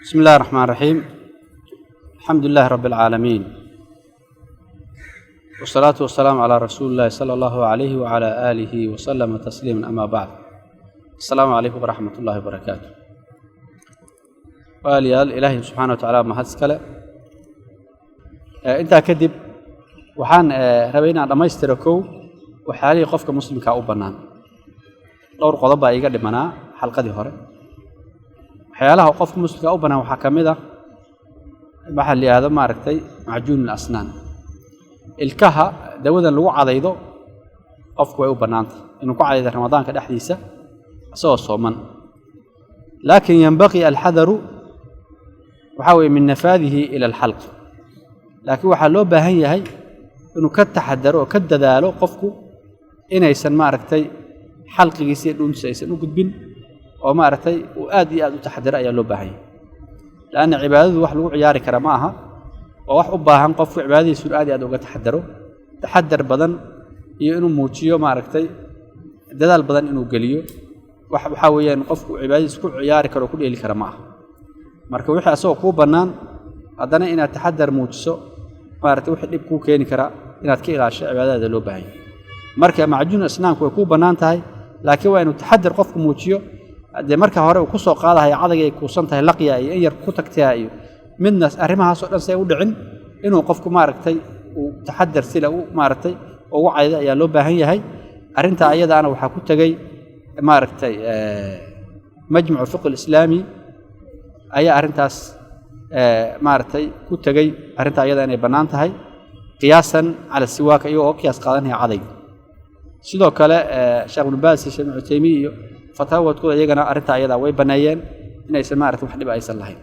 بسم الله الرحمن الرحيم. الحمد لله رب العالمين، والصلاة والسلام على رسول الله صلى الله عليه وعلى آله وسلم تسليما، أما بعد، السلام عليكم ورحمة الله وبركاته. Walaalayaal, Ilaahay subxaana wa tacaala mahad iskale. Intaa kadib waxaan rabay inaan dhammaystiro kow waxyaalihii qofka muslimkaa u bannaan. Dhowr qodob baa iiga dhimanaa xalqadii hore. Waxyaalaha qofka muslimkaa u bannaan waxaa ka mid ah waxaa la yidhaahdo, maaragtay, macjuun asnaan, ilkaha dawadan lagu cadaydo. Qofku way u bannaantay inuu ku cadaydo Ramadaanka dhexdiisa isagoo sooman, laakin ينبغي الحذر, waxaa weeye, من نفاذه إلى الحلق. Laakiin waxaa loo baahan yahay inuu ka taxadaro oo ka dadaalo qofku inaysan, maaragtay, xalqigiisa iyo dhuuntiisa aysan u gudbin, oo, maaragtay, uu aad iyo aad u taxadaro ayaa loo baahan yahay, لأن cibaadadu wax lagu ciyaari kara ma aha. Oo wax u baahan qofku cibaadadiisu inuu aad iyo aad uga taxadaro, taxadar badan iyo inuu muujiyo, maaragtay, dadaal badan inuu geliyo. Wax waxaa weeyaan qofku cibaadadiisa ku ciyaari karo oo ku dheeli kara ma aha. Marka wixii asagoo kuu bannaan, haddana inaad taxadar muujiso, maaragtay, wixii dhib kuu keeni kara inaad ka ilaasho cibaadadaada loo baahan yahay. Marka macjuun asnaanku way kuu bannaan tahay, laakiin waa inuu taxadar qofku muujiyo. Dee marka hore uu ku soo qaadahaya cadayga ay kuusan tahay, laqya iyo in yar ku tagtaya iyo midna, arrimahaasoo dhan si ay u dhicin, inuu qofku, maaragtay, uu taxadar sila u, maaragtay, ugu caydo ayaa loo baahan yahay. Arrintaa ayadaana waxaa ku tegey, maaragtay, Majmacu Fiqh Alislaami ayaa arrintaas, maaragtay, ku tegey arrintaa ayada inay bannaan tahay, قياسا على السواك, iyagoo qiyaas qaadanaya cadayga. Sidoo kale Sheekh Ibnu Baas iyo Sheekh Ibnu Cutaymiya iyo fataawadkooda iyagana arrintaa ayada way banneeyeen inaysan, maaragtay, wax dhib aysan lahayn.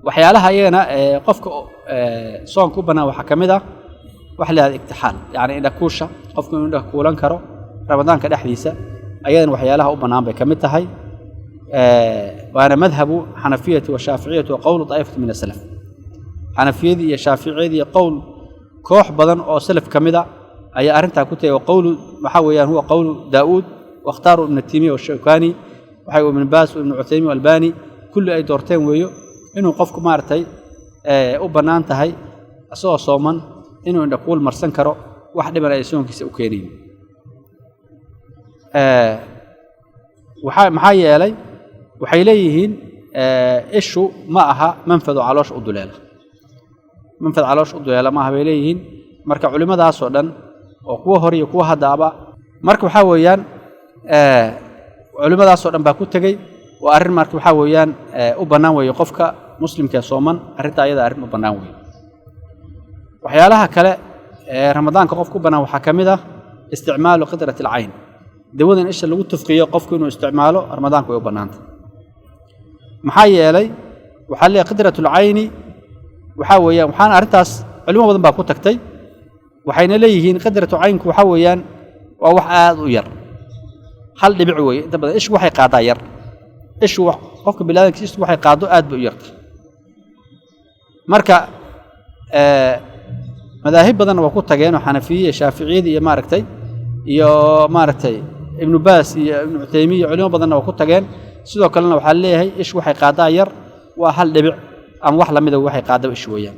Waxyaalaha iyagana qofka soonka u bannaan waxaa ka mid ah waxa la yihahda iktixaal, yacni indhakuusha. Qofku inuu indha kuulan karo Ramadaanka dhexdiisa ayadana waxyaalaha u bannaan bay ka mid tahay. Waana مذهب الحنفية والشافعية وقول طائفة من السلف. Xanafiyadii iyo shaaficiyadii iyo qowl koox badan oo salaf ka mid a ayaa arrintaa ku tegay. Qowlu waxaa weeyaan هو قول داود واختاره ابن تيمية والشوكاني, waxay Ibnu Baas, Ibnu Cuthaymiin, Albani kulli ay doorteen weeyo inuu qofku, maaragtay, u bannaan tahay isagoo sooman inuu indhakuul marsan karo, wax dhiban ay soonkiisa u keenayn. Waxaa maxaa yeelay waxay leeyihiin ishu ma aha manfado caloosha u duleela, manfad caloosha u duleela ma aha bay leeyihiin. Marka culimmadaasoo dhan oo kuwa hore iyo kuwa haddaaba, marka waxaa weeyaan culimmadaasoo dhan baa ku tegey. Waa arrin marka waxaa weeyaan u bannaan weeye qofka muslimka ee sooman. Arrinta ayada arrin u bannaan weeye. Waxyaalaha kale ee Ramadaanka qofka u bannaan waxaa ka mid ah استعمال قطرة العين, dawadan isha lagu tufqiyo. Qofku inuu isticmaalo Ramadaanku way u bannaantay. Maxaa yeelay waxaa leeyahay قطرة العين waxaa weeyaan, waxaana arrintaas culimo badan baa ku tagtay, waxayna leeyihiin قطرة عين ku waxaa weeyaan waa wax aad u yar, hal dhibic weeye. Inta badan ishu waxay qaadaa yar, ishu qofka biniaadamkiisa ishu waxay qaado aad bay u yartay. Marka madaahib badanna waa ku tageen oo xanafiye iyo shaaficiyadii iyo, maaragtay, iyo, maaragtay, Ibnu Baas iyo Ibnu Cuthaymiya, culimo badanna waa ku tageen. Sidoo kalena waxaa leeyahay ishu waxay qaadaa yar, waa hal dhibic ama wax lamida waxay qaadaba ish weeyaan.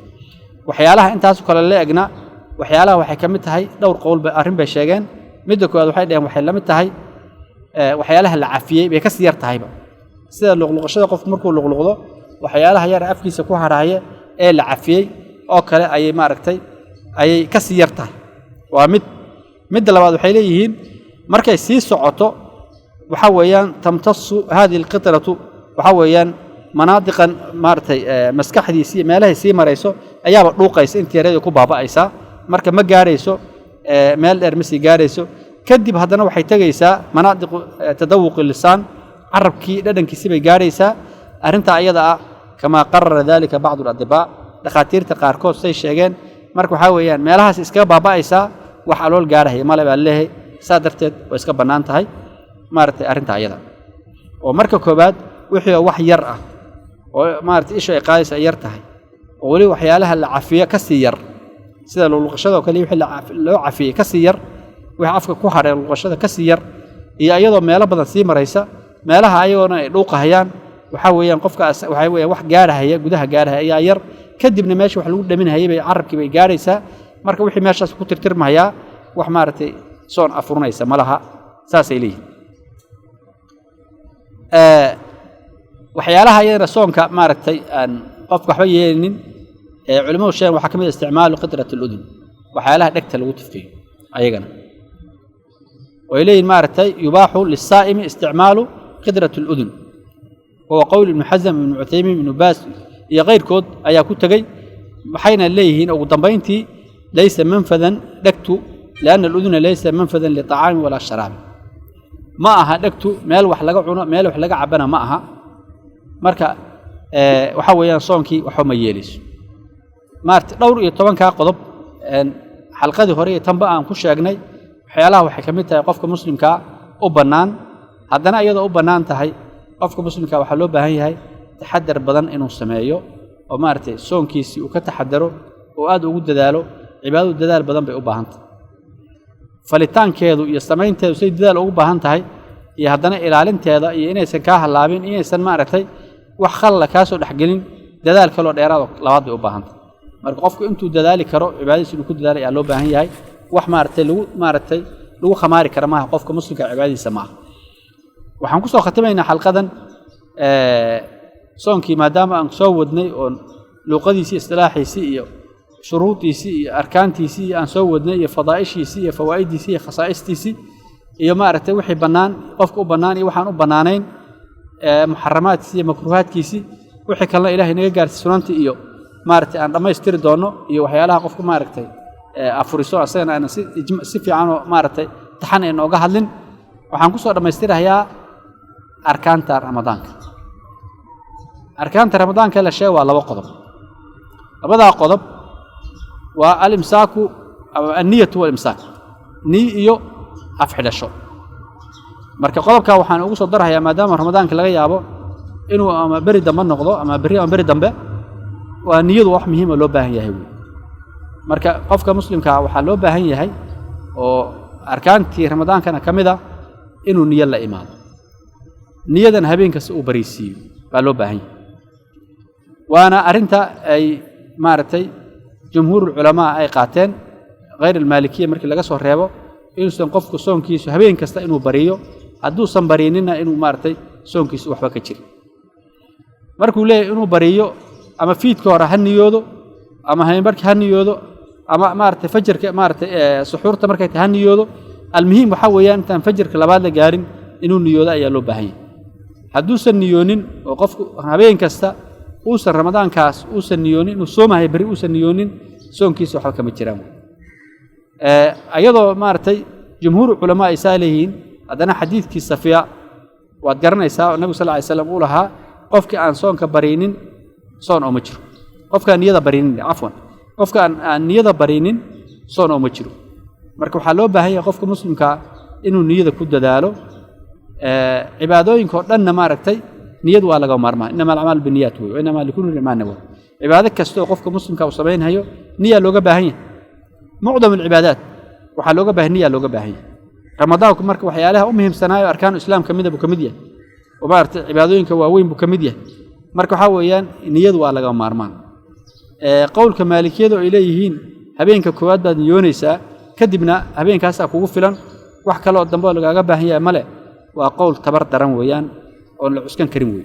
Waxyaalaha intaasu kale la egna, waxyaalaha waxay ka mid tahay dhowr qowl bay arrin bay sheegeen. Midda koowaad waxay dhaheen waxay la mid tahay waxyaalaha la cafiyey, bay kasii yar tahayba, sida luqluqashada. Qofku markuu luqluqdo, waxyaalaha yar afkiisa ku harhaya ee la cafiyey oo kale ayay, maaragtay, ayay kasii yar tahay. Waa mid. Midda labaad waxay leeyihiin markay sii socoto waxaa weeyaan تمتص هذه القطرة, waxaa weeyaan manaadiqan, maaragtay, maskaxdiisii meelahay sii marayso ayaaba dhuuqaysa, intii yareeda ku baaba'aysaa. Marka ma gaarayso meel dheer, ma sii gaarayso. Kadib haddana waxay tegaysaa مناطق تذوق اللسان, carabkii dhadhankiisi bay gaaraysaa. Arrintaa ayada ah كما قرر ذلك بعض الأطباء, dhakhaatiirta qaarkood say sheegeen. Marka waxaa weeyaan meelahaas iskaga baaba'aysaa, wax alool gaarahaya male baa leeyahay. Saa darteed way iska bannaan tahay, maaragtay, arrinta ayada. Oo marka koowaad wixii oo wax yar ah oo, maaragtay, ishu ay qaadaysa ay yar tahay, oo weli waxyaalaha la cafiyo ka sii yar, sida luqluqashada oo kale, wixii loo cafiyey ka sii yar, wixii afka ku hadhay luqluqashada ka sii yar, iyo iyadoo meelo badan sii maraysa, meelaha ayagoona ay dhuuqahayaan. Waxaa weeyaan qofkaas waxaa weeyaan wax gaarahaya gudaha gaarahaya ayaa yar, kadibna meesha wax lagu dhaminahayay bay carabkii bay gaaraysaa. Marka wixii meeshaas ku tirtirmahayaa wax maaragtay soon afurinaysa ma laha, saasay leeyihin. Waxyaalaha iyadana soonka maaragtay aan qofka waxba yeelinin ee culimmadu sheegan waxaa ka mid ah isticmaalu qidrat aludun, waxyaalaha dhegta lagu tifqiyo ayagana way leeyihin maaragtay yubaaxu lisaa'imi isticmaalu qidrat aludun, wahuwa qowl Ibnu Xasm, Ibnu Cuthaymiin, Ibnu Baas iyo keyrkood ayaa ku tegey. Waxayna leeyihiin ugu dambayntii laysa manfadan dhegtu, lianna aluduna laysa manfadan liطacaami walaa sharaabi, ma aha dhegtu meel wax laga cuno, meel wax laga cabana ma aha. Marka waxaa weeyaan soonkii waxba ma yeelayso. Maarata dhowr iyo tobankaa qodob xalqadii hore iyo tanba aan ku sheegnay, waxyaalaha waxay ka mid tahay qofka muslimkaa u bannaan. Haddana iyadoo u bannaan tahay qofka muslimkaa waxaa loo baahan yahay taxadar badan inuu sameeyo oo maaragtay soonkiisii uu ka taxadaro oo aad ugu dadaalo. Cibaadadu dadaal badan bay u baahan tahay, falitaankeedu iyo samaynteedu say dadaal ugu baahan tahay, iyo haddana ilaalinteeda iyo inaysan kaa hallaabin, inaysan maaragtay wax khalla kaa soo dhexgelin, dadaal kaloo dheeraado labaad bay u baahan tahay. Marka qofku intuu dadaali karo cibaadadiisa inuu ku dadaalo ayaa loo baahan yahay. Wax maaragtay lagu maaragtay lagu khamaari kara maaha qofka muslimka cibaadadiisa maaha. Waxaan ku soo khatimaynaa xalqadan soonkii, maadaama aan soo wadnay oon luuqadiisii, istilaaxiisii iyo shuruudiisii iyo arkaantiisii iyo aan soo wadnay iyo fadaa'ishiisii iyo fawaa'idiisii iyo khasaa'istiisii iyo maaragtay wixii bannaan qofka u bannaan iyo waxaan u bannaanayn, muxaramaadkiisii iyo makruuhaadkiisii, wixii kalena Ilaahay naga gaarsiy sunantii iyo maaragtay aan dhammaystiri doonno iyo waxyaalaha qofku maaragtay afuriso asagana aanan si fiicanoo maaragtay taxan ayna oga hadlin. Waxaan ku soo dhammaystirahayaa arkaanta ramadaanka. Arkaanta ramadaanka la sheega waa laba qodob. Labadaa qodob waa alimsaaku ama anniyatu walimsaak, niy iyo afxidhasho. Marka qodobkaa waxaan ugu soo darhayaa, maadaama ramadaanka laga yaabo inuu ama beri dambe noqdo ama berri ama beri dambe, waa niyadu wax muhiima loo baahan yahay wey. Marka qofka muslimkaa waxaa loo baahan yahay oo arkaantii ramadaankana ka mid a inuu niyo la imaado, niyadan habeen kasta uu bariisiiyo baa loo baahan yahay. Waana arrinta ay maaragtay jumhuurulculamaa ay qaateen, hayr almaalikiya markii laga soo reebo, inuusan qofku soonkiisu habeen kasta inuu bariyo, hadduusan bariininna inuu maaragtay soonkiisu waxba ka jirin. Markuu leeyahy inuu bariyo, ama fiidka hore ha niyoodo, ama habeenbarkii ha niyoodo, ama maaragtay fajarka maaragtay suxuurta markay tahay ha niyoodo. Almuhiim waxaa weeyaan intaan fajarka labaad la gaarin inuu niyoodo ayaa loo baahan yahay. Hadduusan niyoonin oo qofku habeen kasta uusan ramadaankaas uusan niyoonin inuu soomahay berri uusan niyoonin, soonkiisa waxba kama jiraan. Ayadoo maaragtay jumhuur culamaa ay saa leeyihiin, haddana xadiidkii Safiya waad garanaysaa oo nabigu sal ly slam uu lahaa qofkii aan soonka bariinin soon ooma jiro, qofkaan niyada bariinin, cafwan, qofka aan niyada bariinin soon ooma jiro. Marka waxaa loo baahan yahay qofka muslimkaa inuu niyada ku dadaalo. Cibaadooyinka oo dhanna maaragtay niyad waa laga maarmaan, innama alacmaalu binniyaat wey, wa innamaa likulli imri'in maa nawaa. Cibaado kasta oo qofka muslimka uu samaynhayo niyaa looga baahan yahay. Mucdam alcibaadaat waxaa looga baahan niyaa looga baahan yahay. Ramadaanku marka waxyaalaha u muhiimsanaayo arkaanu islaam ka mida buu ka mid yahay, oo maaragtay cibaadooyinka waaweyn buu ka mid yahay. Marka waxaa weeyaan niyadu waa laga maarmaan. Qowlka maalikiyadu ay leeyihiin habeenka koowaad baad niyoonaysaa, kadibna habeenkaasaa kugu filan, wax kale oo dambe oo lagaaga baahan yahay male, waa qowl tabar daran weeyaan oon la cuskan karin wey.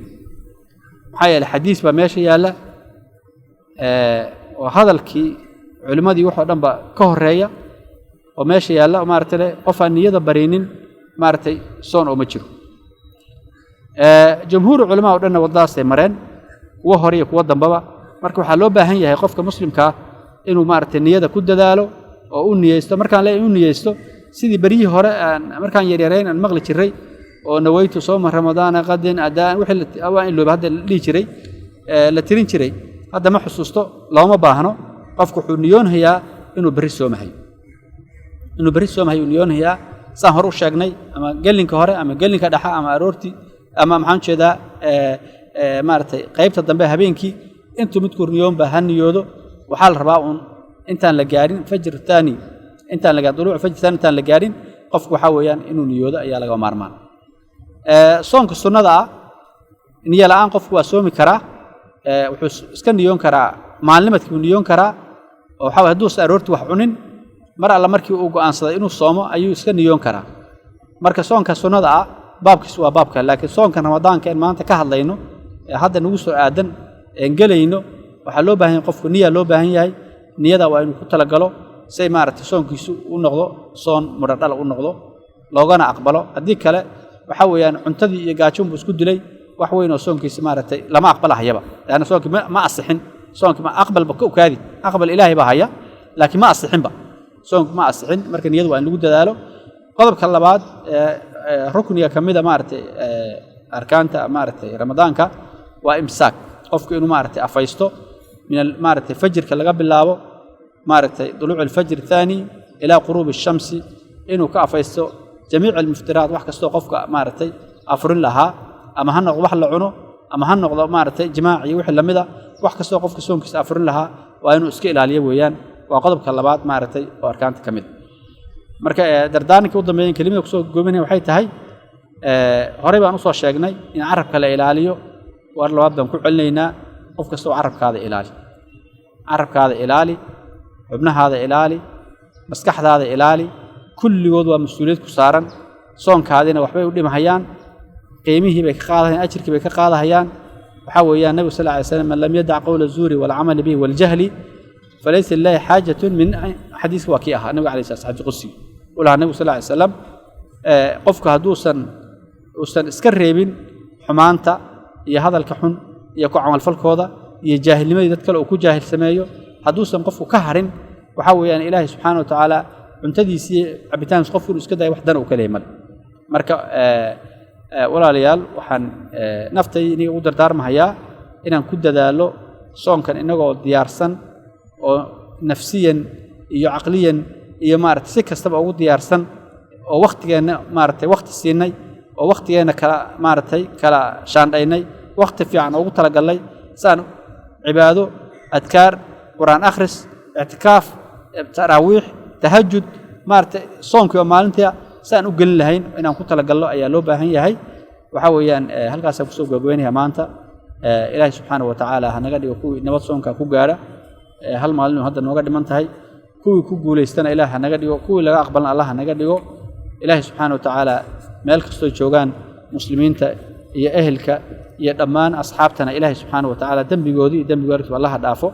Maxaa yeeley xadiis baa meesha yaalla oo hadalkii culimmadii waxoo dhan ba ka horreeya oo meesha yaalla oo maaragtay leh qof aan niyada bariinin maaragtay soon oo ma jiro. Jumhuur culamaa oo dhanna waddadaasay mareen, kuwa hore iyo kuwa dambaba. Marka waxaa loo baahan yahay qofka muslimkaa inuu maaragtay niyada ku dadaalo oo u niyeysto. Markaan leeyahay u niyeysto, sidii beryihii hore aan markaan yaryarayn aan maqli jiray oo nawaytu sooma ramadaana qadin adaan wixii waan ilooba hadda la dhihi jiray, la tirin jiray, hadda ma xusuusto, looma baahno. Qofku wuxuu niyoonhayaa inuu berri soomahayo, inuu berri soomahayo uu niyoonhayaa, saan hore u sheegnay, ama gelinka hore ama gelinka dhexa ama aroortii ama maxaan ujeedaa maaragtay qaybta dambe habeenkii, intuu midkuu niyoonba ha niyoodo. Waxaa la rabaa uun intaan la gaarin fajr thaani, intaan la gaarin duluuc fajr thaani, intaan la gaarin qofku waxaa weeyaan inuu niyoodo ayaa laga maarmaan. Soonka sunnada ah Niyo la'aan qofku waa soomi karaa, wuxuu iska niyoon karaa maalnimadkii buu niyoon karaa, oo waxaa waye hadduusan aroortii wax cunin, mar alla markii uu go'aansaday inuu soomo ayuu iska niyoon karaa. Marka soonka sunnada ah baabkiisu waa baabka, laakiin soonkan Ramadaanka in maanta ka hadlayno ee hadda nagu soo aadan een gelayno, waxaa loo baahan yahay qofku niya loo baahan yahay. Niyada waa inuu ku talagalo say maaragtay soonkiisu u noqdo soon mudhodhala u noqdo, loogana aqbalo. Haddii kale waxaa weeyaan cuntadii iyo gaajoon buu isku dilay, wax weyn oo soonkiisa maaragtay lama aqbalahayaba, leanna soonkii ma asixin. Soonkii ma aqbalba ka okaadi, aqbal Ilaahay baa haya, laakiin ma asixinba, soonku ma asixin. Marka niyadu waa in lagu dadaalo. Qodobka labaad rukniga ka mida maaragtay arkaanta maaragtay Ramadaanka waa imsaak, qofku inuu maaragtay afaysto min maaragtay fajirka laga bilaabo maaragtay duluuc alfajr thaani ilaa quruubi shamsi, inuu ka afaysto jamiic almuftiraat, wax kastoo qofka maaragtay afurin lahaa, ama ha noqdo wax la cuno, ama ha noqdo maaragtay jimaac iyo wixii lamida, wax kastoo qofka soonkiisa afurin lahaa waa inuu iska ilaaliyo weeyaan. Waa qodobka labaad maaragtay oo arkaanta ka mid. Marka dardaaranka u dambeeyan kelimada kusoo goobinaya waxay tahay, horey baan usoo sheegnay in carabka la ilaaliyo, war labaad baan ku celinaynaa: qof kasta oo carabkaada ilaali, carabkaada ilaali, xubnahaada ilaali, maskaxdaada ilaali, kulligood waa mas-uuliyad ku saaran. Soonkaadina waxbay u dhimahayaan, qiimihii bay ka qaadahayaan, ajirkii bay ka qaadahayaan. Waxaa weeyaan nabigu sal ly slam: "Man lam yadac qowla zuuri walcamali bihi waljahli falaysa lillahi xaajatun min." Xadiiska waa kii ahaa nabiga alayh slat, xadiis qudsi u lahaa nabigu sal ly slam: qofku hadduusan uusan iska reebin xumaanta iyo hadalka xun iyo ku camalfalkooda iyo jaahilnimadii dad kale uu ku jaahil sameeyo, hadduusan qofku ka harin, waxaa weeyaan Ilaahay subxaana wa tacaala cuntadiisii cabitaankiis qofku inuu iska dayo wax dan uu ka leeyahy male. Marka walaalayaal, waxaan naftay iniga u dardaarmahayaa inaan ku dadaalo soonkan inagoo diyaarsan oo nafsiyan iyo caqliyan iyo maaragtay si kastaba ugu diyaarsan, oo wakhtigeenna maaragtay wakhti siinay, oo wakhtigeenna kala maaragtay kala shaandhaynay, wakhti fiican ugu talagalnay saan cibaado, adkaar, qur-aan akhris, ictikaaf, taraawiix, tahajud, maaragtay soonkii oo maalintii saan u gelin lahayn inaan ku talagalno ayaa loo baahan yahay. Waxaa weeyaan halkaasaan kusoo gabagabeynaya maanta. Ilaahay subxaana wa tacaala ha naga dhigo kuwii nabad soonka ku gaadha. Hal maalin hadda nooga dhiman tahay, kuwii ku guulaystana Ilaah ha naga dhigo, kuwii laga aqbalna Allah ha naga dhigo. Ilaahay subxaana wa tacaala meel kastoo joogaan muslimiinta iyo ehelka iyo dhammaan asxaabtana Ilaahay subxaana wa tacaala dembigoodii iyo dembiga waalidkiiba Allah ha dhaafo.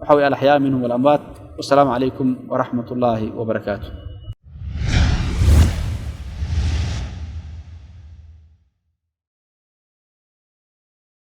Waxaa weye alaxyaa minhum walamwaat. Wasalaamu calaykum waraxmat ullaahi wabarakaatu.